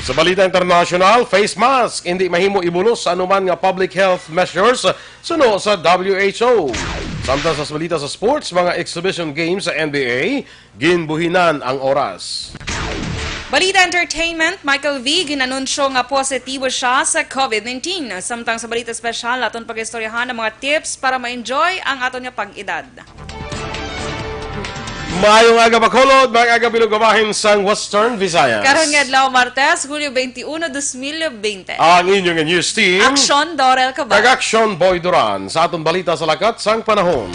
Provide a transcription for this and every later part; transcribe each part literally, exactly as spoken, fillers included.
Sa balita internasyonal, face mask hindi mahimo ibulos sa anuman nga public health measures suno sa W H O. Samtang sa balita sa sports, mga exhibition games sa N B A, ginbuhinan ang oras. Balita entertainment, Michael V ginanunsyo nga positibo siya sa COVID nineteen. Samtang sa balita espesyal, aton pag-istoryahan ang mga tips para ma-enjoy ang aton nga pag-edad. Maayong aga, Bacolod, maayong aga, bilog nga bahin sang Western Visayas. Karon nga adlaw, Martes, Hulyo twenty-one, dos mil bente. Ang inyo nga news team. Aksyon, Dorel Cabal. Kag Aksyon, Boy Duran. Sa aton balita sa lakat sang panahon.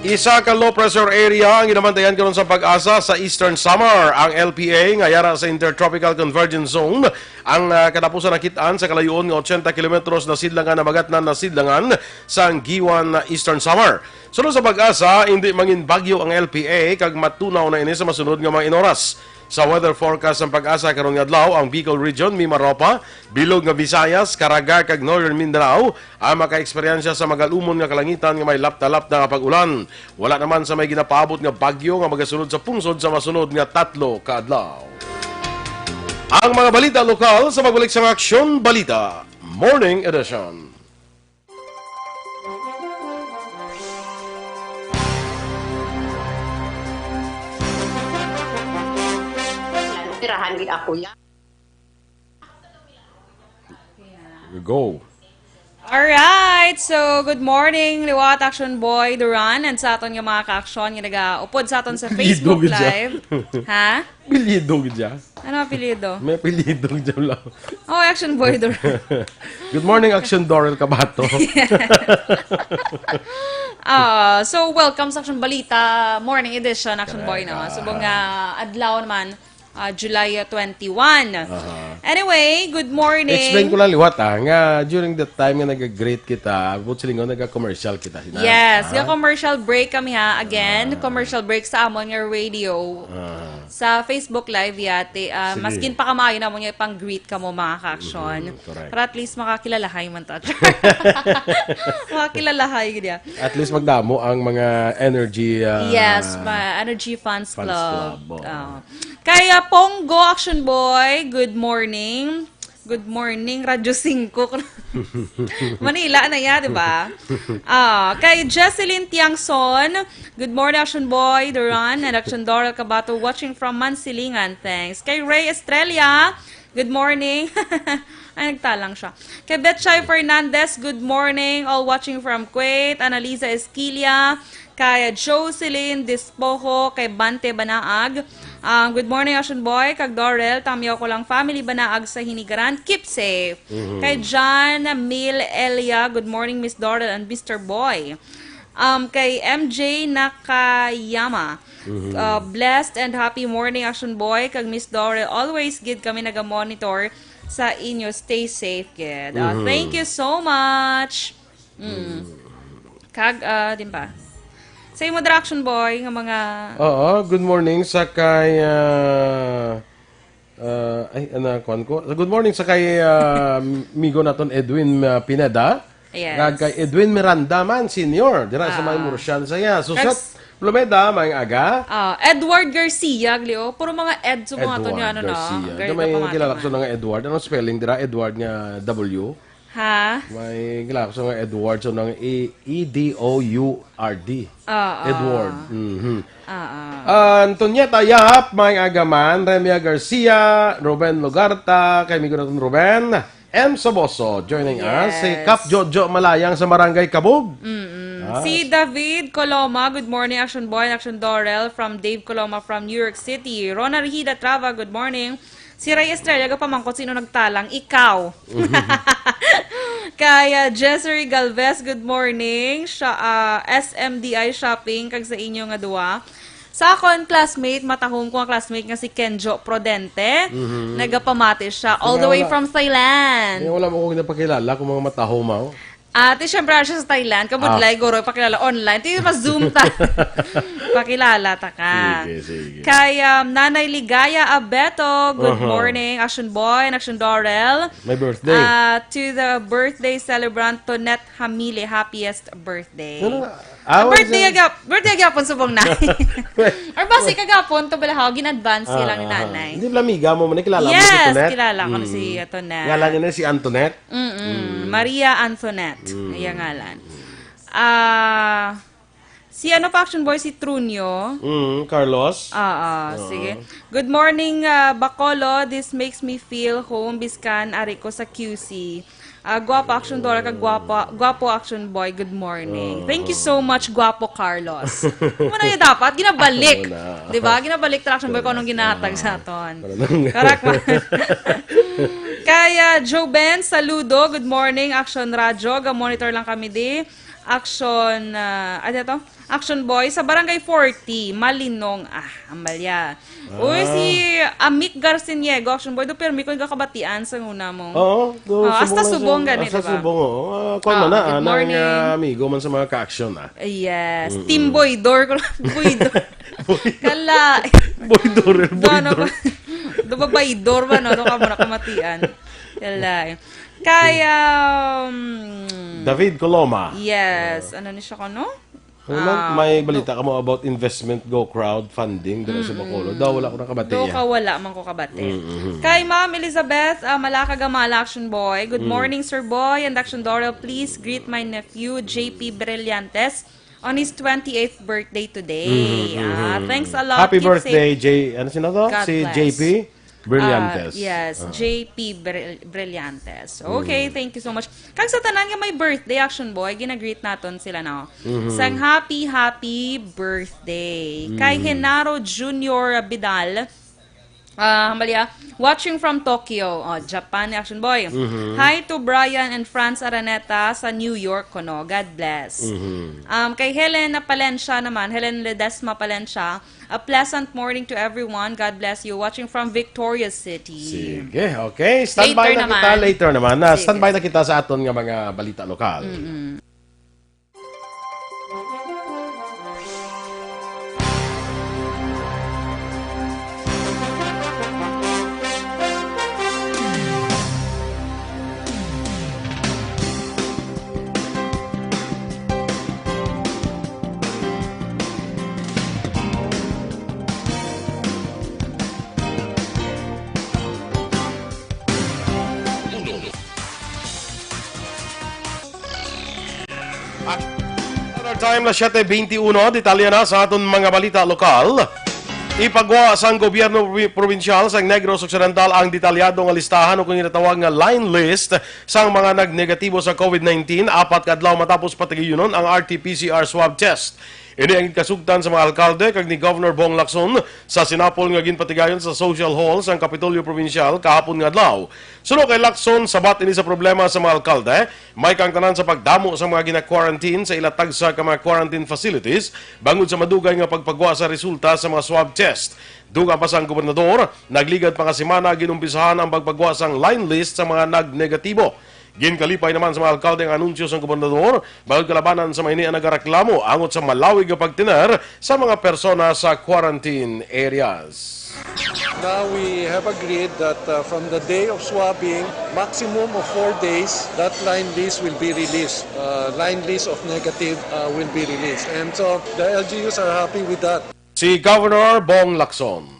Isa ka low pressure area ang ginabantayan karon sa PAGASA sa Eastern Samar. Ang L P A nga yara sa Intertropical Convergence Zone, ang, ah, katapusan nakit-an sa kalayuon nga eighty kilometros na sidlangan, nabagatnan na sidlangan sang Guiuan, Eastern Samar. Sunod sa PAGASA, hindi mangin bagyo ang L P A kag matunaw na ini sa masunod nga mga inoras. Sa weather forecast sang PAGASA karon nga adlaw, ang Bicol Region, Mimaropa, Bilog nga Visayas, Caraga kag Northern Mindanao ang makaeksperyensya sa magalumon nga kalangitan nga may lapta-lapta nga pag-ulan. Wala naman sa may ginapaabot nga bagyo nga magasunod sa pungsod sa masunod nga tatlo ka adlaw. Ang mga balita lokal sa pagbalik sang Aksyon Balita Morning Edition. Tirahan gid ako yan. Go. Alright, so good morning, liwat Action Boy Duran, and sa aton nga mga ka-aksyon nga nagaupod sa aton sa Facebook Live. Ha? Apelyido gid siya. Ano apelyido? May apelyido gid siya lang. Oh, Action Boy Duran. Good morning, Action Dorel Cabato. Ah, so welcome sa Action Balita Morning Edition, Action Boy, no? Correct. Subong nga adlaw naman, ah, July twenty-one. Aha. Anyway, good morning. Explain ko lang liwat, ah, nga during the time nga nag-greet kita, buot silingon, naga-commercial kita. Yes, ah, nga commercial break kami, ha. Again, commercial break sa amon nga radio. Ah. Sa Facebook Live, yati, ah, sige, maskin pa kamaayo namon nga ipang-greet kamo, mga ka-aksyon. Mhm, correct. Para at least makakilalahay man ta. Makakilalahay, gid ya. At least magdamo ang mga energy, ah, yes, ma-, Energy Fans Club. Fans Club, oo. Ah. Kay, ah, Ponggo Action Boy, good morning. Good morning, Radyo Singko. Manila na ya, di ba? Ah, kay Jesselyn Tiangson, good morning, Action Boy, Duran, and Action Dorel Cabato, watching from Mansilingan. Thanks. Kay Ray Estrella, good morning. Ay, nagtalang siya. Kay Betchay Fernandez, good morning. All watching from Kuwait. Annalisa Esquilla, kay Jocelyn Dispojo, kay Bante Banaag. Um, good morning, Action Boy, kag Dorel, Tamyaw ko lang family Banaag sa Hinigaran. Keep safe. Mhm. Kay John Mil Elia, good morning, Miss Dorel and Mister Boy. Um, kay M J Nakayama, mhm, uh, blessed and happy morning, Action Boy, kag Miss Dorel. Always gid kami naga-monitor sa inyo. Stay safe, gid. Uh, mhm, thank you so much. Mm. Mm. Kag, ah, din ba? Sa imo dira, Action Boy, nga mga... Oo, good morning sa kay, ah, ah, ay, ano, kuwan ko? Good morning sa kay, ah, migo naton Edwin, ah, Pineda. Yes. Kag kay Edwin Miranda man, Senior, dira sa, ah, may Murcian sa iya. So, kag Sat Blomeda, may aga. Ah, Edward Garcia, Glio. Puro mga Ed sa mga to niya, ano, no? Edward Garcia. Ang may kilala ko sa nga Edward. Anong spelling dira? Edward nga W? Ha? May gilak sa nga Edward, so nang E-, E D O U R D. Oo. Edward. Mhm. Oo. Antonieta Yap, may agaman, Remia Garcia, Ruben Lugarta, kay amigo naton Ruben, M Soboso, joining us. Si, yes, Kap Jojo Malayang sa Barangay Kabug. Mm-mm. Ah. Si David Coloma, good morning, Action Boy and Action Dorel, from Dave Coloma from New York City. Rona Rihida Trava, good morning. Si Ray Estrella, gapamangkot, sino nagtalang? Ikaw. Kay, ah, Jessery Galvez, good morning. Siya, ah, S M D I Shopping, kag sa inyo nga duwa. Sa akon classmate, matahom ko nga classmate nga si Kenjo Prodente, mhm, nagapamati siya, all the way from Thailand. Kaya wala mo ko ginapakilala kung mga matahom, ah. Ate, syempre, siya sa Thailand. Kabudlay, Ah. guro, pakilala online. Ti, mas Zoom ta. Pakilala ta ka. Sige, sige. Kay, um, Nanay Ligaya Abeto, good Aha. morning. Action Boy and Action Dorel. My birthday. Ah, to the birthday celebrant, Tonette Hamile, happiest birthday. Ano nga? Ah, Ang wala birthday siya. agap-, birthday agapon subong na. Or basi kagapon, to bala, gin-advance Ah, lang ni ah, ah. Nanay. Hindi pala amiga mo, man, kilala mo si Yes, Tonette? kilala ko na si Mm. Tonette. Ngalan niya na si Antoinette? Mm-mm. Mm. Maria Antoinette. Mm. Iya ngalan. Ah, si ano pa, Action Boy? Si Trunio. Mm, Carlos? Oo, Oo. sige. Good morning, ah, Bacolod. This makes me feel home, biskan ari ko sa Q C. Ah, guwapo, Action Dora, kag guwapo, guwapo, Action Boy. Good morning. Oo. Thank you so much, guwapo Carlos. Muna yung dapat, ginabalik. Wala. Di ba? Ginabalik ta, Action Boy, kung anong Wala. ginahatag sa aton. Wala. Correct, man. Kay, ah, Joe Ben, saludo. Good morning, Action Radyo. Ga-monitor lang kami di. Action, ah, ano to? Action Boy sa Barangay forty, Malinong. Ah, Ambalya. Uy, Ah. si Amik Garciniego, Action Boy, do pirmi ko yung kakabatian sa una mo. Oo, do, Ah, hasta subong lang subong siya. gani, Hasta di ba? subong, oo. Ah, kwan Ah, man na, good ah, nang, morning. ah, amigo man sa mga ka-action, ah. Yes. Mm-mm. Team Boydor ko lang. Boydor. Boy-, Kala. Boydor, eh, Do, ano Boydor. ba? Do ba Baydor ba, no? Do ka muna kamatian. Kala, eh. Kay, um, David Coloma. Yes. Ano ni siya ko, no? Ano lang, Ah, may do- balita ka mo about Investment Go crowdfunding dito sa Mm-mm. Bacolod. Daw wala ko nakabati Do yan. ka wala man ko kabati. Mm-mm. Kay Ma'am Elizabeth, ah, Malaka Gamala, Action Boy. Good Mm. morning, Sir Boy and Action Dorel. Please greet my nephew, J P Brillantes, on his twenty-eighth birthday today. Mm-hmm, Ah, mm-hmm. thanks a lot. Happy Keep birthday, safe. J-, ano sino to? God Si bless. J P Brillantes. Ah, yes, Ah. J P Bril-, Brillantes. Okay, Mm. thank you so much. Kag sa tanan nga may birthday, Action Boy, ginagreet naton sila, no? Mhm. Sang happy, happy birthday. Kay Mm. Genaro Junior Vidal, ah, Amalia, watching from Tokyo, oh, Japan, Action Boy. Mhm. Hi to Brian and Franz Araneta sa New York, kuno. God bless. Mhm. Um, kay Helen Palencia naman, Helen Ledesma Palencia, a pleasant morning to everyone. God bless you. Watching from Victoria City. Sige, okay. Standby Later na kita, naman. later naman. Na, Sige. standby na kita sa aton nga mga balita lokal. Mm-mm. At another time, las siete veintiuno, detalye na sa aton mga balita lokal. Ipagwa sang gobyerno probi-, probinsyal sang Negros Occidental ang detalyado nga listahan o kung ginatawag nga line list sang mga nagnegatibo sa COVID nineteen, apat ka adlaw matapos patigayunon ang R T P C R swab test. Ini ang kasugtan sa mga alkalde kag ni Governor Bong Lacson sa sinapol nga ginpatigayon sa Social Hall sang Kapitolyo Probinsyal kahapon nga adlaw. Suno kay Lacson, sabat ini sa problema sa mga alkalde, may kaangtanan sa pagdamo sa mga gina-quarantine sa ila tagsa ka mga quarantine facilities bangod sa madugay nga pagpagwa sa resulta sa mga swab test. Dugang pa sang gobernador, nagligad pa nga semana ginumpisahan ang pagpagwa sang line list sa mga nagnegatibo. Ginkalipay naman sa mga alkalde ang anunsyo sang gobernador bangod kalabanan sa mga ini nga nagareklamo angot sa malawig nga pagtener sa mga persona sa quarantine areas. Now we have agreed that, uh, from the day of swabbing, maximum of four days, that line list will be released. Uh, line list of negative, uh, will be released. And so the L G Us are happy with that. Si Governor Bong Lacson.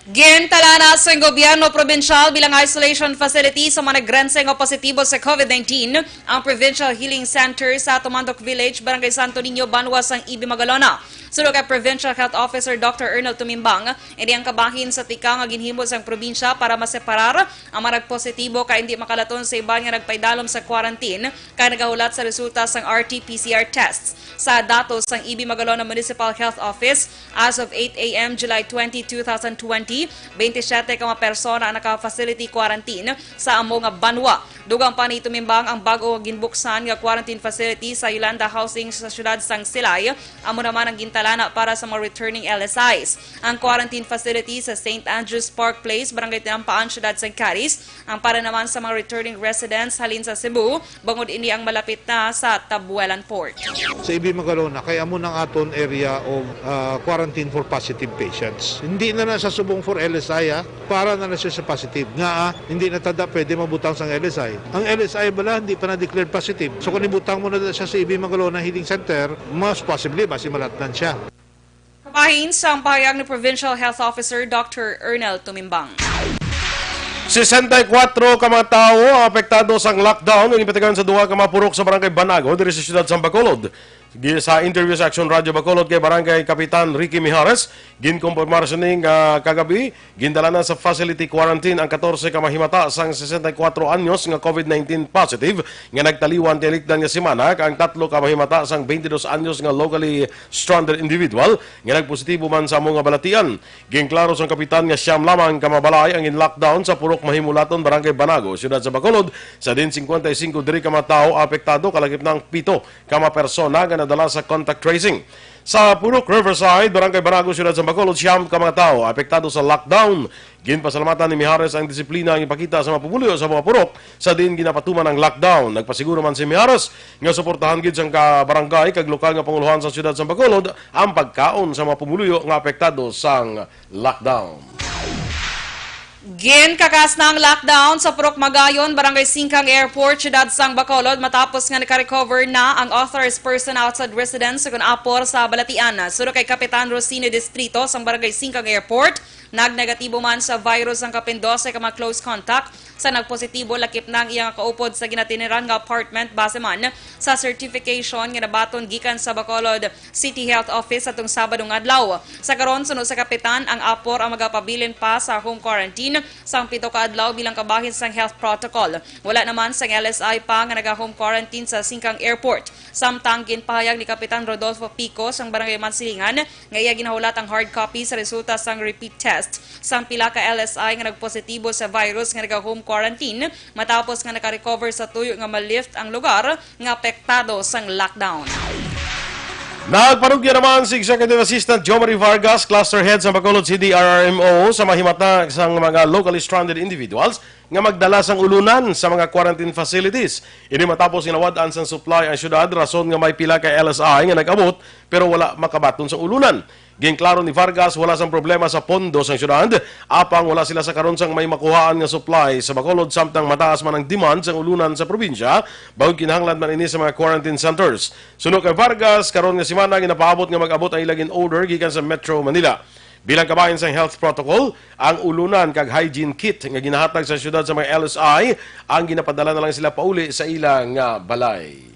Gintala na sang gobyerno probinsyal bilang isolation facility sa mga nagrenseng o positibo sa COVID nineteen ang Provincial Healing Center sa Tumandok Village, Barangay Santo Niño, banwa sang Ibi, Magalona. Suno kay Provincial Health Officer Doctor Ernel Tumimbang, ini ang kabahin sa tikang nga ginhimo sang probinsya para maseparar ang mga nagpositibo kay hindi makalaton sa iban nga nagpaidalom sa quarantine kay nagahulat sa resulta sang R T P C R tests. Sa datos sang Ibi, Magalona Municipal Health Office, as of eight A M July twenty, two thousand twenty, Twenty-siyete ka mga persona ang naka-facility quarantine sa amo nga banwa. Dugang pa ni Tumimbang ang bag-o ginbuksan nga quarantine facility sa Yolanda Housing sa siyudad sang Silay. Amo naman ang gintalana para sa mga returning L S Is. Ang quarantine facility sa Saint Andrew's Park Place, Barangay Tinampaan, siyudad sang Caris, ang para naman sa mga returning residents halin sa Cebu, bangod ini ang malapit na sa Tabuelan Port. Sa Ibi Magalona, kay amo nang aton area of, ah, quarantine for positive patients. Hindi na na sa subong for L S I, ah. Para na na siya sa positive. Nga, ah, hindi na tada pwede mabutang sang L S I. Ang L S I bala, hindi pa na-declared positive. So, kung ibutang mo na siya sa Ibi Magalona Healing Center, mas possibly, basi malatnan siya. Kabahin sang pahayag ni Provincial Health Officer Doctor Ernel Tumimbang. Sesenta y kuatro ka mga tawo ang apektado sang lockdown nga ginpatigayon sa duha ka mga purok sa Barangay Banago diri sa siyudad sang Bacolod. Gi-, sa interview sa Action Radio Bacolod kay Barangay Kapitan Ricky Mijares, ginkumpirmar sini nga kagabi gindala na sa facility quarantine ang katorse ka mahimata sang sesenta y kuatro anyos nga COVID nineteen positive nga nagtaliwan tinikdan nga semana, kag ang tatlo ka mahimata sang twenty-dos anyos nga locally stranded individual nga nagpositibo man sa amo nga balatian. Ginklaro sang kapitan nga siyam lamang ka mga balay ang in-lockdown sa Purok Mahimulaton, Barangay Banago, Siyudad sa Bacolod, sa din cincuenta y cinco diri ka mga tawo apektado, kalakip na ang pito ka mga persona nga nadala sa contact tracing. Sa Purok Riverside, Barangay Banago, Siyudad sa Bacolod, siyam ka mga tawo apektado sa lockdown. Ginpasalamatan ni Mijares ang disiplina nga ipakita sa mga pumuluyo sa mga purok sa diin ginapatuman ang lockdown. Nagpasiguro man si Mijares nga suportahan gid sang ka-barangay kag lokal nga pangulohan sa siyudad sa Bacolod ang pagkaon sa mga pumuluyo nga apektado sang lockdown. Ginkakas na ang lockdown sa Purok Magayon, Barangay Singkang Airport, siyudad sang Bacolod, matapos nga nakarecover na ang authorized person outside residence, sugon apor sa balatian. Suno kay Kapitan Rosine Distrito sang Barangay Singkang Airport, nagnegatibo man sa virus ang kapin dose ka mga close contact. Sa nagpositibo, lakip na ang iya nga kaupod sa ginatiniran nga apartment, base man sa certification nga nabaton gikan sa Bacolod City Health Office atong Sabado nga adlaw. Sa karon, suno sa kapitan, ang apor ang magapabilin pa sa home quarantine sang pito ka adlaw bilang kabahin sang health protocol. Wala naman sang L S I pa nga naga-home quarantine sa Singkang Airport. Samtang ginpahayag ni Kapitan Rodolfo Pico sang Barangay Mansilingan nga iya ginahulat ang hard copy sa resulta sang repeat test sang pila ka L S I nga nagpositibo sa virus nga naga-home quarantine matapos nga nakarecover sa tuyo nga ma-lift ang lugar nga apektado sang lockdown. Nagpanugya naman si Executive Assistant Jomari Vargas, Cluster Head sa Bacolod C D R R M O, sa mahimata sang mga locally stranded individuals nga magdala sang ulunan sa mga quarantine facilities. Ini matapos nga nawad-an sang supply ang syudad, rason nga may pila ka L S I nga nag-abot pero wala makabaton sa ulunan. Ginklaro ni Vargas, wala sang problema sa pondo sang syudad, apang wala sila sa karon sang may makuhaan nga supply sa Bacolod, samtang mataas man ang demand sang ulunan sa probinsya, bangod kinahanglan man ini sa mga quarantine centers. Suno kay Vargas, karon nga semana ginapaabot nga mag-abot ang ila gin-order gikan sa Metro Manila. Bilang kabahin sang health protocol, ang ulunan kag hygiene kit nga ginahatag sa syudad sa mga L S I, ang ginapadala na lang sila pauli sa ila nga balay.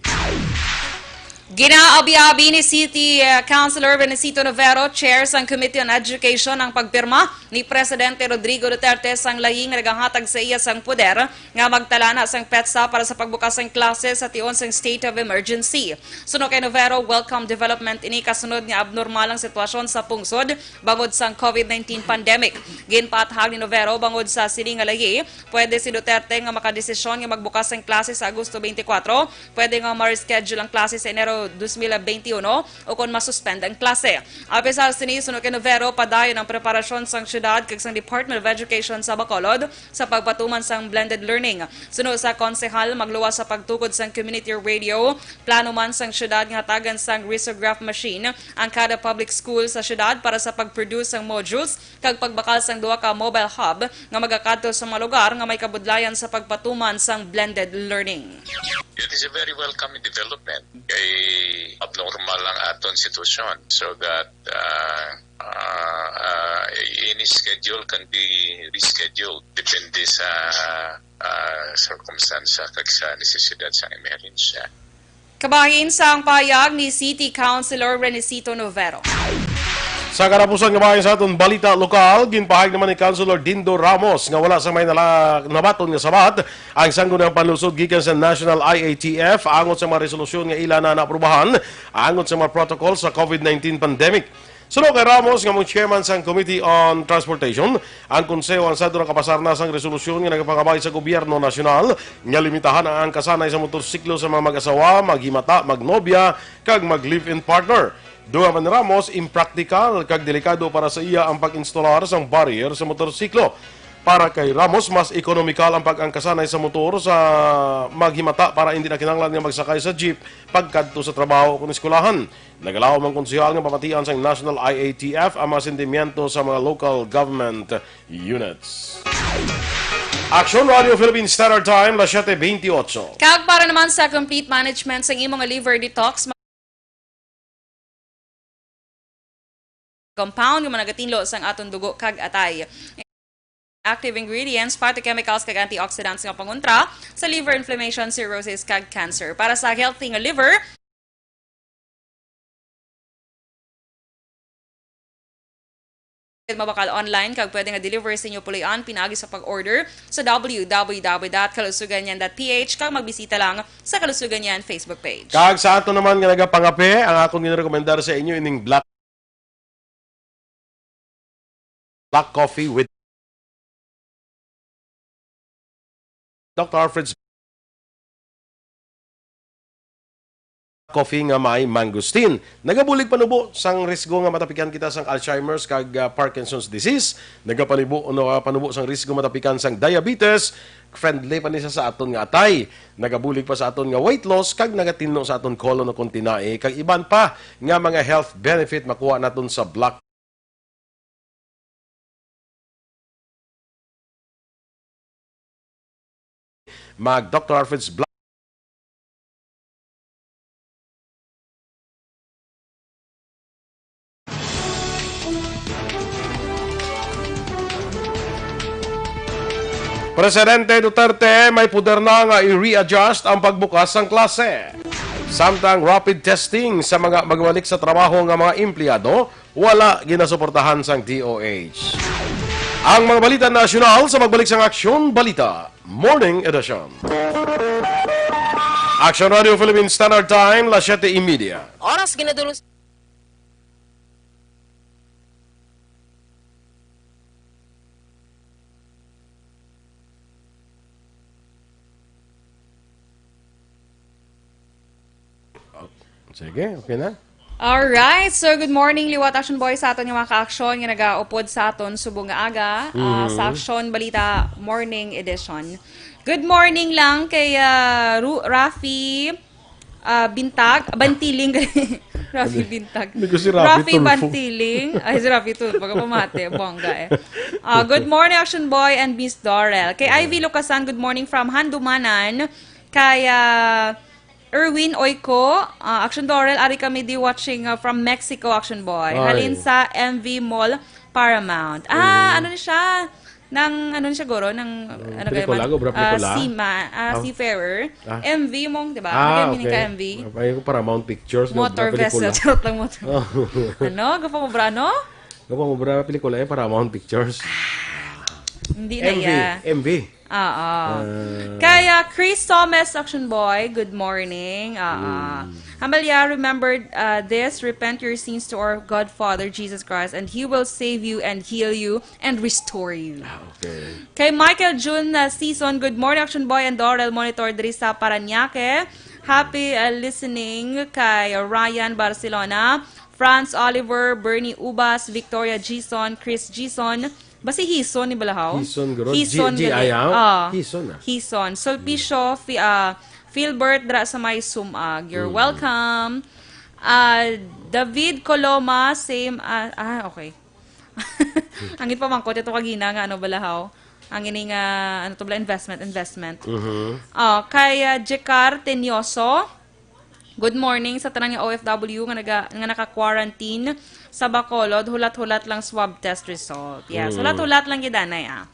Ginaabi-abi ni City, uh, Councilor Renesito Novero, Chair sang Committee on Education, ang pagpirma ni Presidente Rodrigo Duterte sang layi nga nagahatag sa iya sang poder nga magtalana sang petsa para sa pagbukas sang klase sa tion sang state of emergency. Suno kay Novero, welcome development ini kasunod nga abnormal ang sitwasyon sa pungsod bangod sang COVID nineteen pandemic. Ginpaathag ni Novero, bangod sa sini nga layi, pwede si Duterte nga makadesisyon nga magbukas sang klase sa Agosto twenty-four, pwede nga ma-reschedule ang klase sa Enero dos mil benti uno, o kon ma-suspend ang klase. Apisar sini, suno kay Novero, padayon ang preparasyon sang syudad kag sang Department of Education sa Bacolod sa pagpatuman sang blended learning. Suno sa konsehal, magluwas sa pagtukod sang community radio, plano man sang syudad nga hatagan sang risograph machine ang kada public school sa syudad para sa pag-produce sang modules kag pagbakal sang duha ka mobile hub nga magakadto sa mga lugar nga may kabudlayan sa pagpatuman sang blended learning. It is a very welcome development. Kay abnormal ang aton sitwasyon, so that, uh, uh, uh, any schedule can be rescheduled depende sa, uh, circumstance kag sa necesidad sa emerhensya. Kabahin sang pahayag ni City Councilor Renesito Novero. Sa katapusan nga bahin sa aton balita lokal, ginpahayag naman ni Councilor Dindo Ramos nga wala sang may nala-, nabaton nga sabat ang Sangguniang Panlungsod gikan sa National I A T F angot sa mga resolusyon nga ila na naaprubahan angot sa mga protocol sa COVID nineteen pandemic. Suno kay Ramos nga among chairman sang Committee on Transportation, ang Konseho ang sadto nakapasar na sang resolusyon nga nagapangabay sa gobyerno nasyonal nga limitahan ang angkasanay sa motorsiklo sa mga mag-asawa, maghimata, magnobya, kag mag-live-in partner. Dungan man ni Ramos, impraktikal kag delikado para sa iya ang pag-instalar sang barrier sa motorsiklo. Para kay Ramos, mas ekonomikal ang pag-angkasanay sa motor sa maghimata para hindi na kinahanglan nga magsakay sa jeep pagkadto sa trabaho o kon eskwelahan. Nagalaom ang konsehal nga pamatian sang National I A T F ang mga sentimiento sa mga local government units. Action Radio Philippine Standard Time, las siete veintiocho. Kag para naman sa complete management sang imo nga liver detox, compound nga managatindog sang aton dugo kag atay. Active ingredients, phytochemicals, kag antioxidants nga pangontra sa liver inflammation, cirrhosis, kag cancer. Para sa healthy nga liver, mabakal online kag pwede nga deliver sa inyo puloy-an pinaagi sa pag-order sa w w w dot kalusugan yan dot p h kag magbisita lang sa Kalusugan Yan Facebook page. Kag sa ato naman nga nagapangape, ang akon ginarekomendar sa inyo ining black, black coffee with Doctor Alfred's coffee nga may mangosteen. Nagabulig panubo sang risgo nga matapikan kita sang Alzheimer's kag, ah, Parkinson's disease. Nagapanibo, nagapanubo sang risgo matapikan sang diabetes. Friendly pa ni siya sa aton nga atay. Nagabulig pa sa aton nga weight loss kag nagatinlo sa aton colon o kon tinai kag iban pa nga mga health benefit makuha naton sa black Mag Doctor Alfred's Black. Presidente Duterte may poder na nga i-readjust ang pagbukas sang klase. Samtang rapid testing sa mga magbalik sa trabaho nga mga empleyado, wala ginasuportahan sang D O H. Ang mga balita nasyonal sa pagbalik sang Aksyon Balita Morning Edition. Action Radio Philippine Standard Time, las siete y media. Oras ginadulos. Sige, okay na? Alright. So, good morning, liwat Action Boy, sa aton nga mga ka-aksyon nga nagaupod sa aton subong nga aga, ah, sa Mhm. Action Balita Morning Edition. Good morning lang kay, ah, Ru-, Rafi, ah, Bintag, Bantiling. Rafi Bintag. Hindi ko si Rafi Rafi Tulfo. Bantiling. Ay, si Rafi Tulfo. Pagkapamate, bongga eh. Ah, good morning, Action Boy and Miss Dorel. Kay Ivy Lucasan, good morning from Handumanan. Kay, ah, Erwin Oiko, ah, Action Dorel, ari kami di watching, ah, from Mexico, Action Boy. Ay. Halin sa M V Mall Paramount. Ah, Mm. ano ni siya? Nang, ano ni siya, guro? Nang, Ang ano kayo pelikula, man? Obra Ah, pelikula? Seaman, ah, Ah. Seafarer. Ah. M V mong, di ba? Ah, Ano kayo meaning okay. ka M V? Ay, yung Paramount Pictures, yung Motor obra pelikula. vessel, charot lang motor. Oh. Ano? Gapa mo, bra, no? Gapa mo, bra, pelikula, eh, Paramount Pictures. Hindi na M V, iya. M V. Oo. Ah. Kaya Chris Thomas, Action Boy, good morning. Oo. Mm. Amalia, remember, uh, this, repent your sins to our God Father, Jesus Christ, and He will save you and heal you and restore you. Ah, okay. Kay Michael June, uh, Season, good morning, Action Boy and Dorel, monitor diri sa Parañaque. Happy, uh, listening kay Ryan Barcelona, Franz Oliver, Bernie Ubas, Victoria Gison, Chris Gison, Basi Hison ni Balahaw? Hison, guro. Hison, G-, G I gali. Ang? Ah, Hison, ah. Hison. Sulpicio, Fi-, ah, Filbert, dra sa may Sumag. You're Mm. welcome. Ah, David Coloma, same, ah, ah, okay. Ang ipamangkot, ito kagina nga, ano, Balahaw? Ang ini nga, ano to, bala, investment, investment. Mhm. Ah, kay, ah, Jekar Tenyoso, Good morning sa tanan nga O F W nga naga-, nga naka-quarantine sa Bacolod. Hulat-hulat lang swab test result. Yes, Mm. hulat-hulat lang gid anay, ah.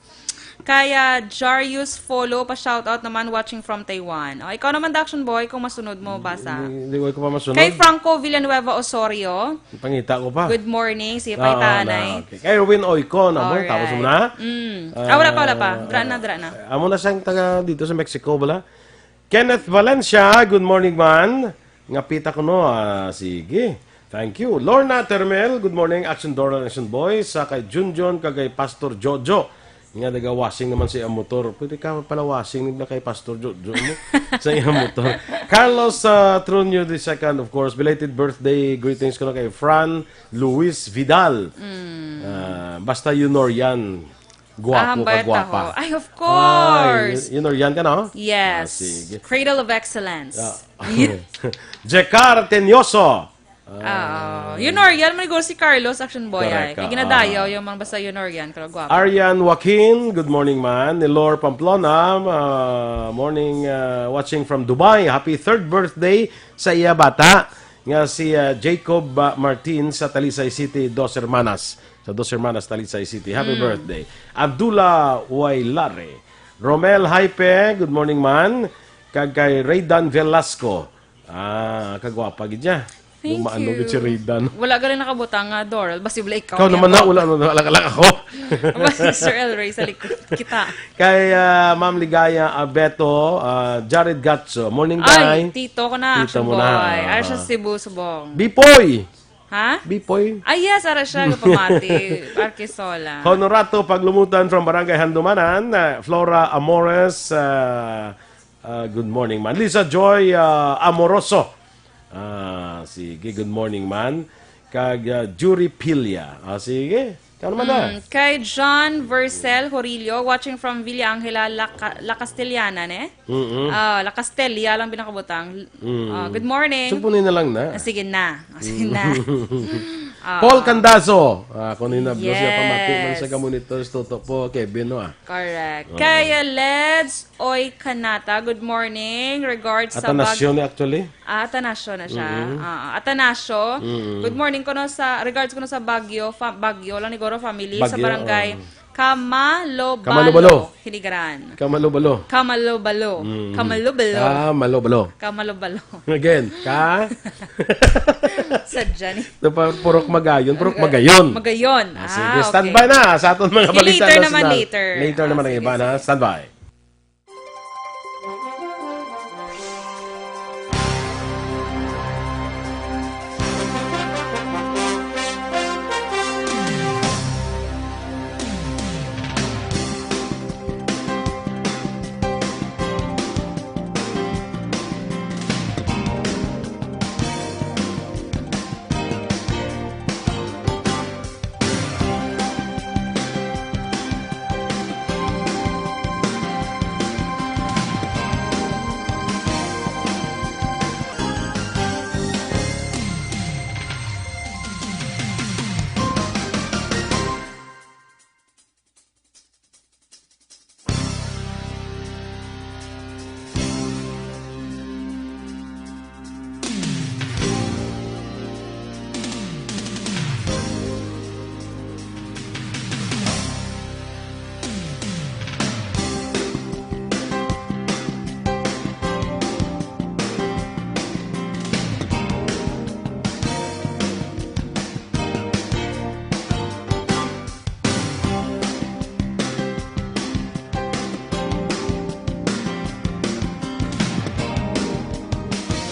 Kaya Jarius Folo, pa-shoutout naman, watching from Taiwan. O, ikaw naman, Daction Boy, kung masunod mo, basa. Hindi, hindi ko pa masunod. Kay Franco Villanueva Osorio. Pangita ko pa. Good morning, si Ah, Paitanay. na, okay. Kay Erwin Oiko na mo, Alright. tapos mo na? Mm. Ah, wala pa, wala pa. Dra na, dra na. Amo na siyang taga dito sa Mexico, bala? Kenneth Valencia, good morning, man. Nga pita ko, no? Ah, sige. Thank you. Lorna Termel, good morning, Action Doral, Action Boy, sa kay Junjun, kag kay Pastor Jojo. Nga naga-washing naman sa iyang motor. Pwede ka pala washing nila kay Pastor Jojo mo sa iyang motor. Carlos uh, Trunio the second, of course. Belated birthday greetings ko na kay Fran Luis Vidal. Ah, basta Yunorian. Guwapo ka, Ahambay at guwapa. Taho. Ay, of course. Ay, Yunorian ka, no? Yes. Ah, sige. Cradle of Excellence. Ah. Jekar Tenyoso. Ah, Yunorian, may goal si Carlos, Action Boy, ay. Correct, Kay ah. Ginadayaw yung mga basta Yunorian, pero guwapo. Arian Joaquin, good morning, man. Nilor Pamplona, ah, morning, ah, watching from Dubai. Happy third birthday sa iya bata, nga si, ah, Jacob, ah, Martin sa Talisay City, Dos Hermanas. Sa Dos Hermanas, Talisay City. Happy birthday. Abdullah Wailare. Romel Haipe, good morning, man. Kag kay Raydan Velasco. Ah, kagwapa gid niya. Thank Dumaano you. Gid si Raydan. Wala gali nakabutang nga, Doral. Basi wala ikaw. Ikaw niya naman na, po. Wala, wala, wala, wala ako. Aba, si Sir El Rey sa likod. Kita. Kay, ah, Ma'am Ligaya Abeto, ah, Jared Gatso. Morning, Day. Ay, tito ko na, Tito Action mo na. Boy. Ay, siya Ah. Cebu, subong. Bipoy! Ha? Bipoy. Ay, yes, ara siya, gapamati. Arkisola. Honorato Paglumutan from Barangay Handumanan, ah, Flora Amores, ah, ah, good morning, man. Lisa Joy, ah, Amoroso. Ah, sige, good morning, man. Kag, ah, Jury Pilia. Ah, sige. Ikaw naman na. Mm, kay John Vercel Horillo, watching from Villa Angela, La, Ca- La Castellana, ne? Mm-mm. Ah, La Castella lang binakabutang. Mm. Ah, good morning. Supunin na lang na. Ah, sige na. Ah, sige na. Ah. Paul Candazo. Ah, kung nina, Yes. Siya pamati man sa Kamunitos, Toto po, Kevin, no, ah. Correct. Oo. Kay, uh, Leds Oy Kanata, good morning. Regards sa Atanasio bag- ni, actually. Ah, Atanasio na siya. Mm-mm. Ah, Atanasio. Mm-mm. Good morning kuno sa, regards kuno sa Baguio, fa-, Baguio, Lanigoro family, sa Baguio, barangay oo. Kamalobalo, Kamalobalo. Hinigaran. Kamalobalo. Kamalobalo. Mm. Kamalobalo. Kamalobalo. Kamalobalo. Again, ka? Sadya ni. Ito pa, purok magayon, purok magayon. Magayon. Ah, sige, Ah, standby okay. na sa aton mga Sige, balita later naman, nasyonal. Later. Later Ah, naman ang sige, iba, na. sige. Standby.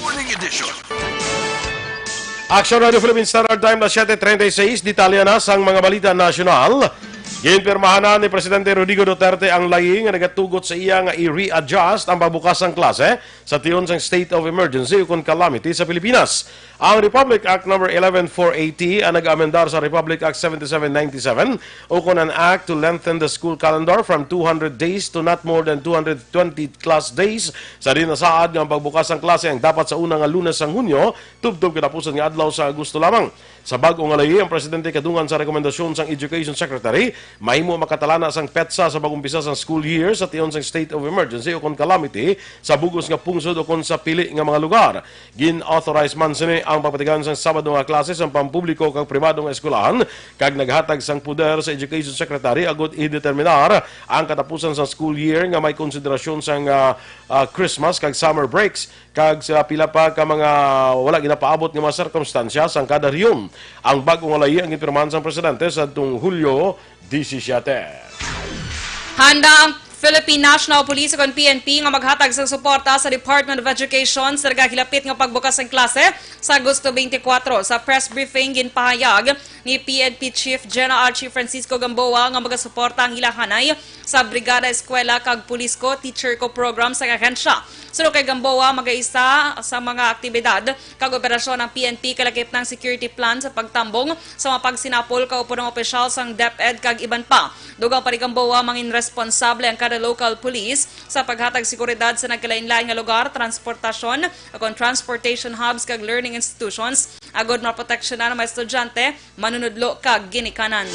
Morning edition. Action Radio Philippine Standard Time na siyete treinta y seis. Detalye na sang mga balita nasyonal. Ginpirmahan na ni Presidente Rodrigo Duterte ang layi nga nagatugot sa iya nga i-readjust ang pagbukas sang klase sa tion sang state of emergency ukon calamity sa Pilipinas. Ang Republic Act Number eleven four eighty ang nag-amendar sa Republic Act seventy-seven ninety-seven, ukon an Act to lengthen the school calendar from two hundred days to not more than two hundred twenty class days, sa diin nasaad nga ang pagbukas sang klase ang dapat sa una nga Lunes sang Hunyo, tubtob katapusan nga adlaw sa Agosto lamang. Sa bag-o nga layi, ang presidente kadungan sa rekomendasyon sang Education Secretary, mahimo makatalana sang petsa sa pag-umpisa sang school year sa tion sang state of emergency ukon calamity sa bug-os nga pungsod ukon sa pili nga mga lugar. Gin-authorize man sini ang pagpatigayon sang Sabado nga klase sang pampubliko kag pribado nga eskwelahan, kag naghatag sang poder sa Education Secretary agud i-determinar ang katapusan sang school year nga may konsiderasyon sang, ah, ah, Christmas kag summer breaks, kag sa pila pa ka mga wala ginapaabot nga mga sirkumstansya sang kada rehiyon. Ang bag-o nga layi ang ginpirmahan sang presidente sadtong Hulyo disisiete. Handa ang Philippine National Police, ukon P N P, nga maghatag sang suporta sa Department of Education sa nagahilapit nga pagbukas sang klase sa Agosto twenty-four. Sa press briefing, ginpahayag ni P N P Chief General Archie Francisco Gamboa nga magasuporta ang ila hanay sa Brigada Eskwela kag Police Ko, Teacher Ko program sa ahensya. Suno kay Gamboa, magaisa sa mga aktibidad kag operasyon ang P N P kalakip ng security plan sa pagtambong sa mga pagsinapol kaupo ng opisyal sang DepEd kag iban pa. Dugang pa ni Gamboa, mangin responsable ang kada local police sa paghatag seguridad sa nagkalain-lain nga lugar, transportasyon, akon transportation hubs kag learning institutions, agod maproteksyonan ang mga estudyante, manunudlo kag ginikanan.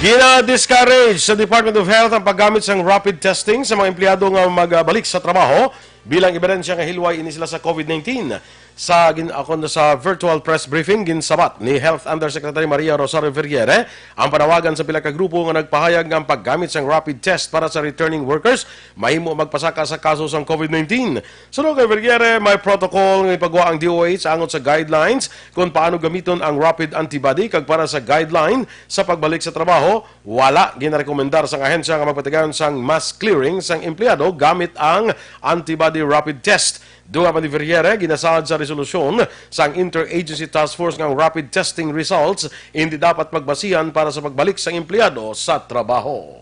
Gina-discourage sa Department of Health ang paggamit sang rapid testing sa mga empleyado nga magabalik sa trabaho bilang ebidensya nga hilway ini sila sa covid nineteen. Sa gin-, akon sa virtual press briefing, ginsabat ni Health Undersecretary Maria Rosario Vergeire ang panawagan sa pila ka grupo nga nagpahayag nga ang paggamit sang rapid test para sa returning workers mahimo magpasaka sa kaso sang covid nineteen. Suno kay Vergeire, may protocol nga ipagwa ang D O H angot sa guidelines kung paano gamiton ang rapid antibody, kag para sa guideline sa pagbalik sa trabaho, wala ginarekomendar sang ahensya nga magpatigayon sang mass clearing sang empleyado gamit ang antibody rapid test. Dugang pa ni Vergeire, ginasad sa resolusyon sang Interagency Task Force nga ang rapid testing results hindi dapat magbasihan para sa pagbalik sang empleyado sa trabaho.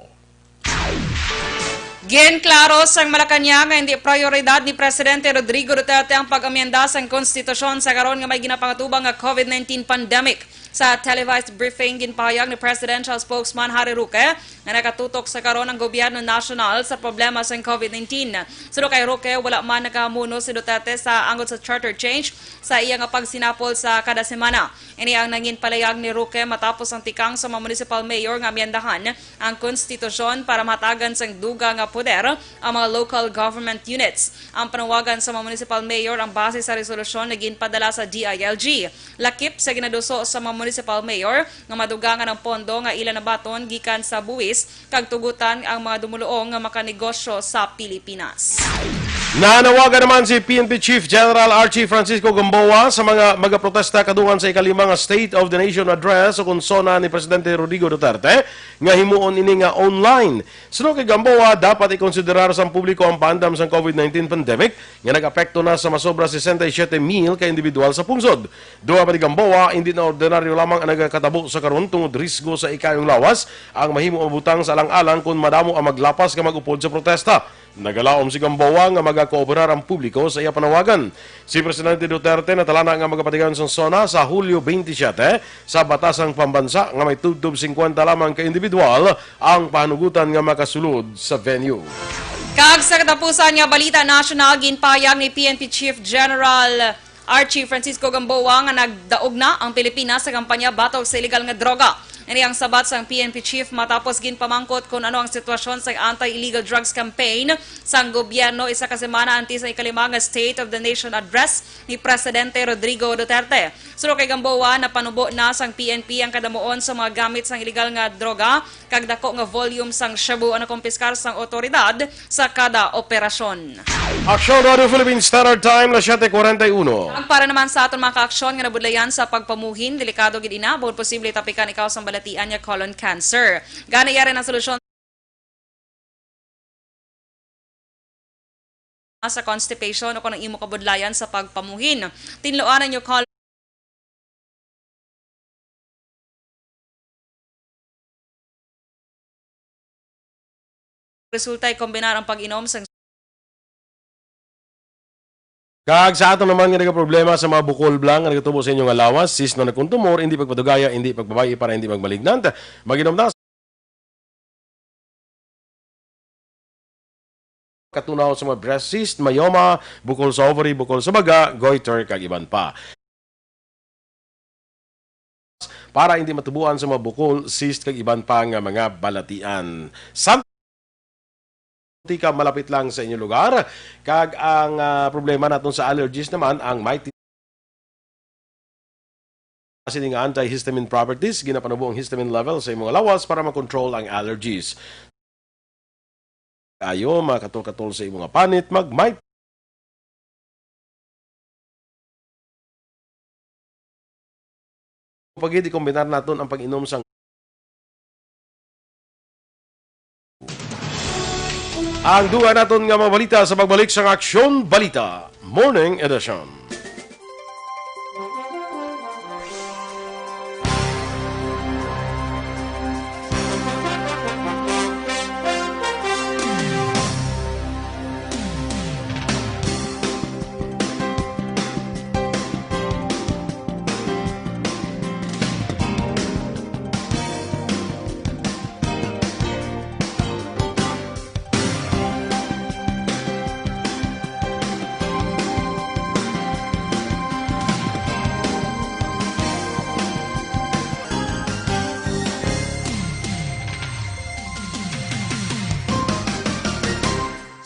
Ginklaro sang Malacañang nga hindi prioridad ni Presidente Rodrigo Duterte ang pag-amyenda sang konstitusyon sa karon nga may ginapangatubang nga covid nineteen pandemic. Sa televised briefing, ginpahayag ni Presidential Spokesman Harry Roque nga nakatutok sa karon ang gobyerno nasyonal sa problema sang covid nineteen. Suno kay Roque, wala man nakahamuno si Duterte sa angot sa charter change sa iya nga pagsinapol sa kada semana. Ini ang nangin palayag ni Roque matapos ang tikang sa mga municipal mayor nga amyendahan ang konstitusyon para mahatagan sang dugang nga poder ang mga local government units. Ang panawagan sa mga municipal mayor ang base sa resolusyon nga ginpadala sa D I L G, lakip sa ginaduso sa mga municipal mayor nga madugangan ang pondo nga ila nabaton gikan sa buwis kag tugutan ang mga dumuluong nga makanegosyo sa Pilipinas. Nanawagan naman si P N P Chief General Archie Francisco Gamboa sa mga magaprotesta kadungan sa ikalima nga State of the Nation Address ukon SONA ni Presidente Rodrigo Duterte nga himuon ini nga online. Suno kay Gamboa, dapat ikonsiderar sang publiko ang paandam sang covid nineteen pandemic nga nag-apekto na sa masobra sesenta y siete mil ka individual sa pungsod. Dugang pa ni Gamboa, hindi na ordinaryo lamang ang nagakatabo sa karon tungod risgo sa ikayong lawas ang mahimo mabutang sa alang-alang kon madamo ang maglapas nga mag-upod sa protesta. Nagalaom si Gamboa nga magakooperar ang publiko sa iya panawagan. Si Presidente Duterte natalana nga magapatigayon sang SONA sa Hulyo twenty-seven sa batasang pambansa nga may tubtob singkwenta lamang ka individual ang pahanugutan nga makasulod sa venue. Kag sa katapusan nga balita nasyonal, ginpahayag ni P N P Chief General Archie Francisco Gamboa nga nagdaog na ang Pilipinas sa kampanya batok sa iligal nga droga. Ini ang sabat sang P N P chief matapos ginpamangkot kon ano ang sitwasyon sa anti-illegal drugs campaign sang gobyerno isa ka semana antes sa ikalima nga State of the Nation Address ni Presidente Rodrigo Duterte. Suno kay Gamboa, napanubo na sang P N P ang kadamuon sa mga gamit sang iligal nga droga kag dako nga volume sang shabu ang nakumpiskar sang awtoridad sa kada operasyon. Aksyon, Radio Philippine Standard Time, las siete cuarenta y uno. Ang para naman sa aton mga kaaksyon nga nabudlayan sa pagpamuhin, delikado gid ina, bangod posible tapikan ikaw sang balatian nga colon cancer. Gani, yari na solusyon sa constipation o kung ang imo kabudlayan sa pagpamuhin. Tinluan ang inyong colon. Resulta ay kombinar ang pag-inom sang Kag sa aton naman nga nagaproblema sa mga bukol blang nga nagatubo sa inyo nga lawas, cyst nga nagkuntumor, hindi pagpadugaya, hindi pagbabayi para hindi magmalignant, mag-inom na katunaw sa mga breast cyst, myoma, bukol sa ovary, bukol sa baga, goiter, kag iban pa. Para hindi matubuan sa mga bukol, cyst, kag iban pa nga mga balatian. Sa tika malapit lang sa inyong lugar, kag ang, ah, problema naton sa allergies naman, ang may sini nga antihistamine properties, ginapanubo ang histamine level sa imong lawas para makontrol ang allergies. Ayo, makatol-katol sa imong panit, mag may pagid ikombinar naton ang pag-inom sang Ang duwa naton nga mga balita sa pagbalik sang Aksyon Balita Morning Edition.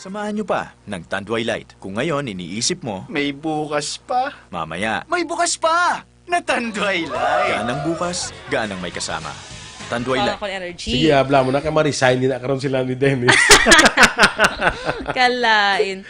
Samahan niyo pa ng Tanduay Light. Kung ngayon iniisip mo, May bukas pa. Mamaya. May bukas pa! Natanduay Light. Gaan ang bukas, gaan ang may kasama. Tanduay Light. Ako energy. Sige, habla mo na kay ma-resign na karon sila ni Dennis. Kalain.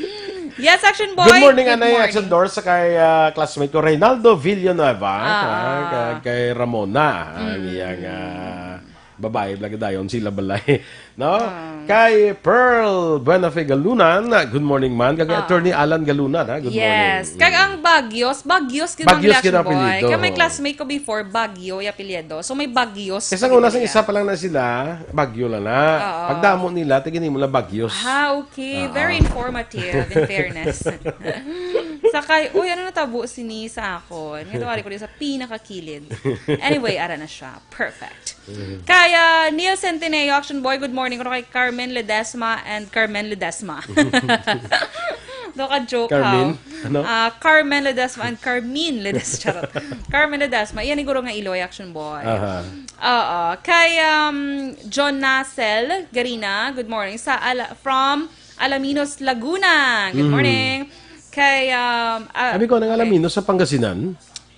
Yes, Action Boy. Good morning, Good Anay morning. Action Door, sa kay, ah, classmate ko, Reynaldo Villanueva, Ah. ah, kay, kay Ramona, ang Mm. iyang, ah, babae, bala dayon sila balay. No? Ah. Kay Pearl Buenafe Galunan, good morning, man. Kag Ah. Attorney Alan Galunan, ha? Good Yes. morning. Kag Mm. ang Bagyos, Bagyos gid ang Bagyos gid ang apelyido. Kay may classmate ko before, Bagyo, yung apelyido. So, may Bagyos Kaysa pa una gid sa niya. isa pa lang na sila, Bagyo lang na. Oo. Pagdamo nila, tigin mo lang Bagyos. Ah, okay. Oo. Very informative, in fairness. Sakay, uy, ano natabo sini sa akon? Nga tawari ko din sa pinakakilid. Anyway, ara na siya. Perfect. Mhm. Kay, ah, Neil Centineo, Action Boy, good morning. Kuno kay Carmen Ledesma and Carmen Ledesma. Do ka joke, Carmen? How? Ano? Ah, Carmen Ledesma and Carmen Ledesma. Charot. Carmen Ledesma. Iyan ni Guro nga Iloy, Action Boy. Aha. Oo. Kay, um, John Nacel Garina, good morning. Sa Ala-, from Alaminos, Laguna. Good Mhm. morning. Kay, um, ah, Abi ko, nang okay. Alaminos sa Pangasinan?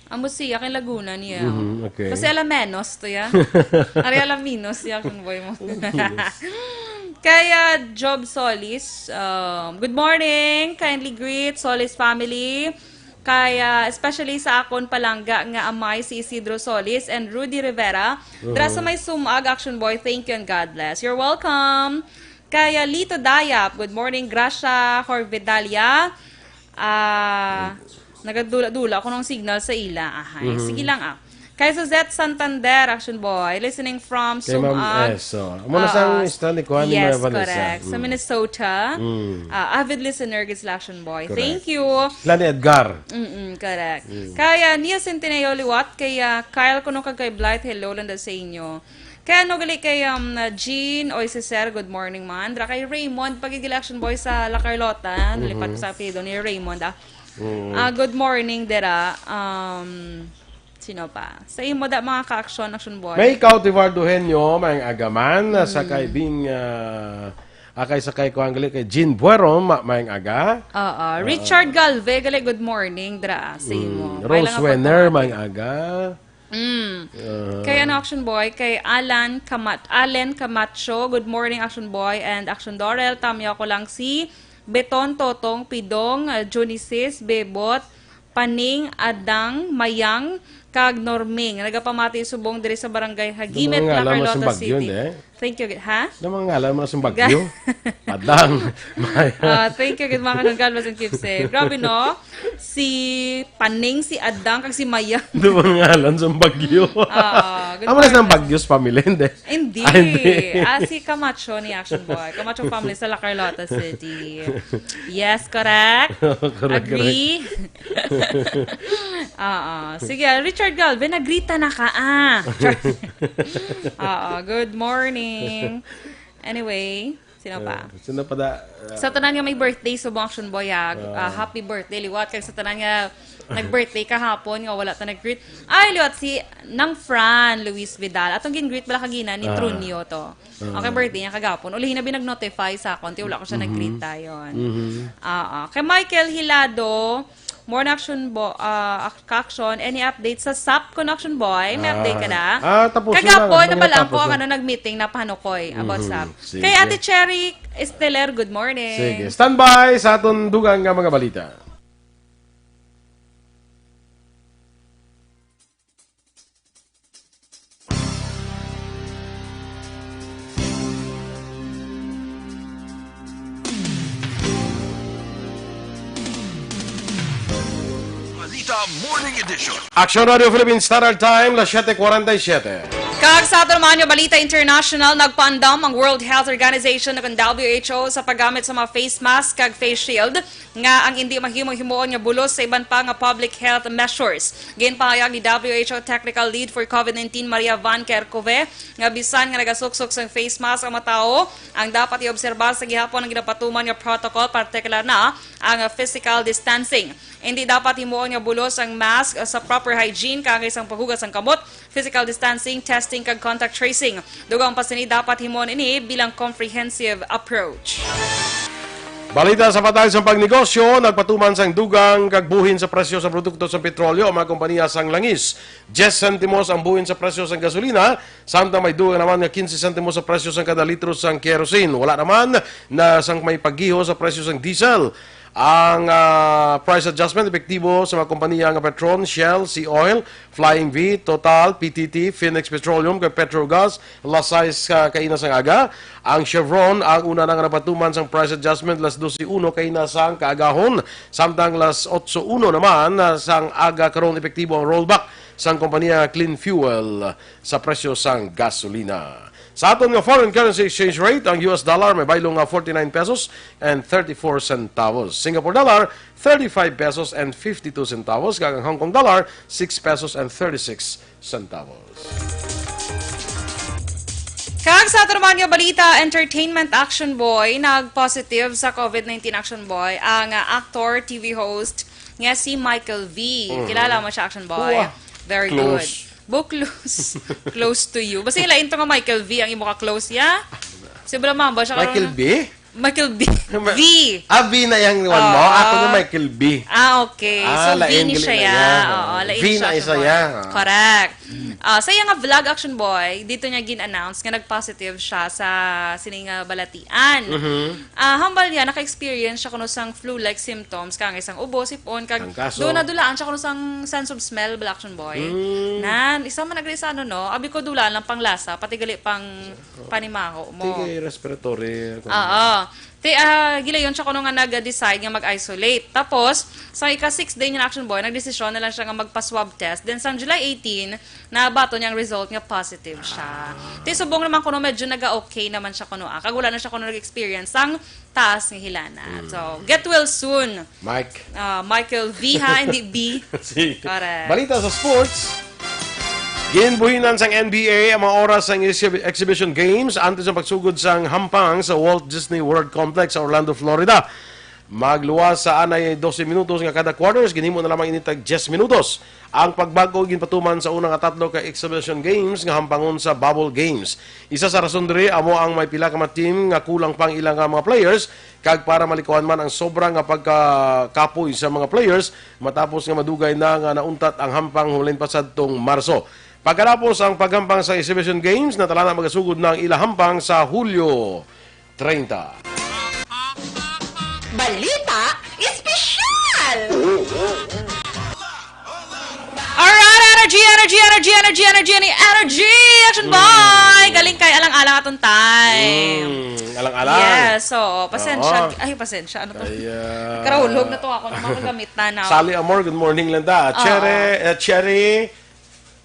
Amo siya, kay Laguna niya. Mhm, okay. Kasi Alamenos to, ya. Ari Alaminos, ya, kun boy mo. Yes. Kaya Job Solis, um, good morning. Kindly greet Solis family. Kaya, especially sa akon palangga nga amay si Isidro Solis and Rudy Rivera. Dra sa Mhm. may sumag, Action Boy, thank you and God bless. You're welcome. Kaya Lito Dayap, good morning. Gracia Corvidalia. Ah, nagadula-dula ko ng signal sa ila. Ahay, Mhm. sige lang, ah. Kay Suzette Santander, Action Boy, listening from Kay Ma'am Sumag. S, oh. Amo na sa Oo. ang ista ni Kuan, ni Yes, Ma'am Vanessa. correct. Sa Mm. Minnesota. Mm. Ah, avid listener gid sila, Action Boy. Correct. Thank you. Sila ni Edgar. Mm-mm, correct. Mm. Kaya Nia Centineo liwat, kay, ah, Kyle kuno kag kay Blight, hello lang daw sa inyo. Kay ano gali kay, um, uh, Jean, oy, si Sir, good morning man. Dra kay Raymond, pag-election boy sa La Carlota, nalipat ko Mhm. sa apelyido ni Raymond, ah. Mhm. Ah, good morning, dira. Um, sino pa? Sa imo da, mga ka-action, action boy. May ikaw, Tivardo Henyo, maayong aga man, sa Mhm. kay Bing, ah, ah, kay sa kay Kuan gali, kay Jean Buero, ma-, maayong aga. Oo. Ah. Richard Galve, gali, good morning, dra, sa imo. Mm. May Rose lang Wenner, pagtawag. Maayong aga. Mm. Uh-huh. Kay ano, Action Boy, kay Alan Kamat-, Allen Camacho, good morning, Action Boy and Action Dorel. Tamyaw ko lang si Beton, Totong, Pidong, uh, Junisis, Bebot, Paning, Adang, Mayang, kag Norming. Nagapamati subong diri sa barangay Hagimit, Ano nga La alam mo sa Carlota Baguio, City. eh? Thank you, ha? Ano mga ngalan mo sa Bagyo? Adang. Maya. Ah, thank you, good mga kanunggan, and keep safe. Grabe, no? Si Paning, si Adang, kag si Maya. Ano mga ngalan sa Bagyo? Oo, good Amo na morning. Sa Bagyo sa family, hindi? Hindi. Ah, hindi. Ah, si Camacho ni Action Boy. Camacho family sa La Carlota City. Yes, correct? Correct, Agree? Oo. Sige, Richard Galvin, nagrita na ka, ah. Oo, good morning. Anyway, sino pa? Uh, sino pa da? Uh, sa tanan nga may birthday subong, Action Boy, ah. Uh, uh, happy birthday, liwat. Kag sa tanan nga nag-birthday kahapon nga wala ta nag-greet. Ay, liwat si Nang Fran Luis Vidal. Atong gin-greet bala kagina ni uh, Trunio to. Uh, okay, birthday niya kagapon. Uli na binag-notify sa akon, ti wala ko siya mm-hmm. nag-greet dayon. Mm-hmm. Uh, uh, kay Michael Hilado, Morning, Action Bo-, ah, Ak-, Action. Any update sa sap ko, Action Boy? May update ka na? Ah, ah, tapusin Kagapon lang. Na Mga pala tapos ako, na. Ano, nag-meeting na panukoy about Mhm. sap. Sige. Kay Ate Cherry Esteler, good morning. Sige. Standby sa aton dugang nga mga balita. The Morning Edition. Action Radio Philippines Standard Time, las siete cuarenta y siete. Kag sa aton man nga balita international, nagpaandam ang World Health Organization o ang W H O sa paggamit sa mga face mask kag face shield nga ang indi mahimo-himuon nga bulos sa iban pa nga public health measures. Ginpahayag ni W H O Technical Lead for COVID nineteen Maria Van Kerkhove nga bisan nga nagasuksok sang face mask ang mga tawo, ang dapat iobserbar sa gihapon ang ginapatuman nga protocol, partikular na ang physical distancing. Indi dapat himuon nga bulos ang mask sa proper hygiene, kaangay sang paghugas sang kamot, physical distancing, testing, kag contact tracing. Dugang pa sini, dapat himuon ini bilang comprehensive approach. Balita sa patag sang pagnegosyo, nagpatuman sang dugang kag buhin sa presyo sa produkto sa petrolyo ang mga kompanya sang langis. Diyes sentimos ang buhin sa presyo sang gasolina, samtang may dugang naman nga quince sentimos sa presyo sang kada litro sang kerosene. Wala naman na sang may paggiho sa presyo sang diesel. Ang, ah, price adjustment epektibo sa mga kompanya nga Petron, Shell, Sea Oil, Flying V, Total, P T T, Phoenix Petroleum, kag Petrogas, las sais ka kaina sang aga. Ang Chevron, ang una na nga napatuman sang price adjustment, las dose uno kaina sang kaagahon, samtang las otso uno naman, ah, sang aga karon epektibo ang rollback sang kompanya Clean Fuel sa presyo sang gasolina. Sa aton nga foreign currency exchange rate, ang U S dollar may baylo nga forty-nine pesos and thirty-four centavos. Singapore dollar, thirty-five pesos and fifty-two centavos, kag ang Hong Kong dollar, six pesos and thirty-six centavos. Kag sa ato naman nga balita, entertainment, Action Boy, nag-positive sa COVID nineteen, Action Boy, ang, ah, actor, T V host nga si Michael V. Mhm. Kilala mo siya, Action Boy? Wow. Very good. Close. Bo, close. Close to you. Basta yung lain to nga Michael V ang imo ka-close, ya? Si Blamamba siya Michael karon. B? Michael B. Ma-, V. Ah, V na yang one mo? Oo. Ako na Michael B. Ah, okay. Ah, so, V lain ni gali siya, na ya. Yan. Oo, lain V siya, na isa Action Boy. Ya. Correct. Mm. Ah, sa iya nga vlog, Action Boy, dito niya gin-announce nga nag-positive siya sa sining, ah, balatian. Mhm. Ah, hambal niya, naka-experience siya kuno sang flu-like symptoms, kang isang ubo, sipon, kag Tangkaso. Doon nadulaan siya kuno sang sense of smell, bala, Action Boy. Mm. Nan, isa man nagre sa ano, no? Abi ko dulaan lang pang lasa, pati gali pang panimaho mo. Ti kay respiratory, ano. Oo. Ti, ah, gilayon siya kuno nga nag-decide nga mag-isolate. Tapos, sa ika-six day niya na, Action Boy, nagdesisyon na lang siya nga magpa-swab test. Then, sang July eighteen, nabato niya ang result nga positive siya. Ah. Ti, subong naman kuno medyo naga-okay naman siya kuno, ah. Kag wala na siya kuno nag-experience sang taas nga hilana. Mm. So, get well soon. Mike. Ah, Michael V, ha, hindi B. Sige. Correct. Balita sa sports. Ginbuhinan sang N B A ang mga oras sang exhib-, exhibition games antes sa pagsugod sang hampang sa Walt Disney World Complex sa Orlando, Florida. Magluwas sa anay dose minutos nga kada quarters, ginhimo na lamang ini tag diyes minutos. Ang pagbag-o ginpatuman sa una nga tatlo ka exhibition games nga hampangon sa bubble games. Isa sa rason diri amo ang may pila ka mga team nga kulang pa ang ila nga mga players, kag para malikawan man ang sobra nga pagkakapoy sa mga players matapos nga madugay na nga nauntat ang hampang humalin pa sadtong Marso. Pagkatapos ang paghampang sa exhibition games, natalana magasugod na ang ila hampang sa Hulyo treinta. Balita Espesyal! Alright, energy, energy, energy, energy, energy, energy, energy, Action Boy! Mm. Galing kay alang-alang atong time. Mm, alang-alang. Yes, so, pasensya. Oo. Ay, pasensya. Ano to? Ay, ah. Karahulog na to ako. Ano mga gamit na now? Sally Amor, good morning lang da. Oo. Cherry, eh, Cherry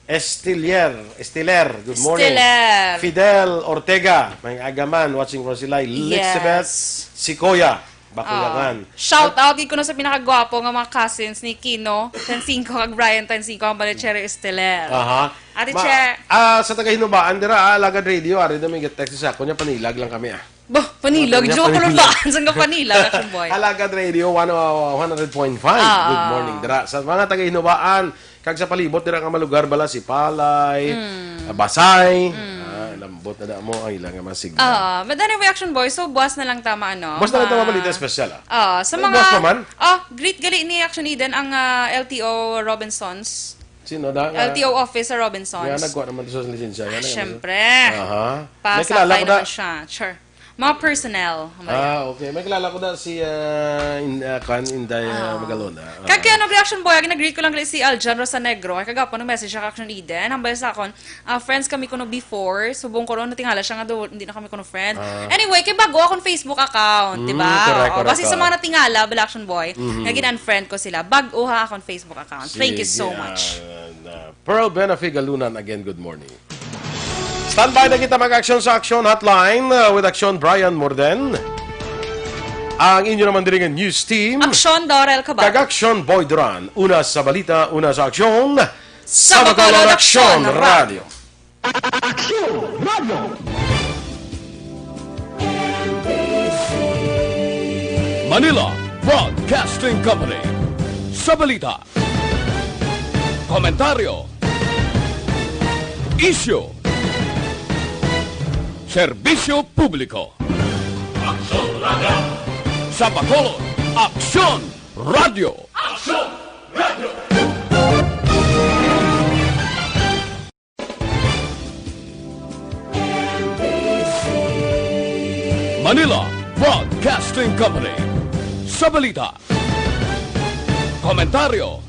Estilier, Estiler, good morning. Estiler. Fidel Ortega, may agaman, watching from Silay. Yes. Elizabeth Sikoya, Bakuyangan. Ah, shout out gid kuno sa pinakagwapo nga mga cousins ni Kino Tensinco kag Brian Tensinco, ang pala Cherry Esteler. Aha. Ate Ma-, Che. Ah, sa taga Hinubaan dira, ah, Alagad Radio, ari na may text sa ako niya, panilag lang kami, ah. Bah, panilag. Mga Joke lang panilag. Ba? Saan ka panilag, Action Boy? Alagad Radio, one oh, one hundred point five. Ah, Good ah. morning, dira. Sa mga taga Hinubaan, kag sa palibot, dira nga malugar bala si Palay, Mm. ah, Basay. Mm. Ah, lambot na da mo. Ay, lang nga mga signal. Ah, but anyway, Action Boy, so buwas na lang tama, ano? Buwas na lang tama, Ma-, balita espesyal, ah. Ah, sa May mga buwas pa man? Ah, greet gali ni Action Eden ang, ah, L T O Robinsons. Sino da? Nga L T O office sa Robinsons. Nga nagkuha naman to sa lisensya. Ah, Nga nagkuha syempre. Aha. May Pasakay kilala ko na. naman siya. Sure. Mga personnel. Ang bala. Ah, okay. May kilala ko na si ah, in, ah, kan Inday ah, Magalona. Ah. Kag kay ano, Reaction Boy, ang nag-greet ko lang gali si Aljan Rosanegro. Ay, kagapon ng message sa Action Eden. Hambal sa akon, ah, friends kami kuno before. Subong ko ron, natingala siya nga do, hindi na kami kuno friends. Ah. Anyway, kay bago akong Facebook account, di Mm, ba? correct, O, correct, basi sa ah. mga natingala, bala, Action Boy, Mhm. nga gin-unfriend ko sila. Bago ha akong Facebook account. Thank you so Sige, much. ah, Pearl Benafigalunan, again, good morning. Standby na kita mag-action sa Action Hotline uh, with Action Brian Morden. Ang inyo naman diri nga news team. Action, Dorel Cabal. Kag Action Boy Duran. Una sa balita, una sa aksyon. Sa Bacolod, Action Radio. Manila Broadcasting Company. Sa balita, komentaryo, isyu, serbisyo publiko. Aksyon Radio. Sa Bacolod, Aksyon Radio. Aksyon Radio. Manila Broadcasting Company. Sa balita, komentaryo,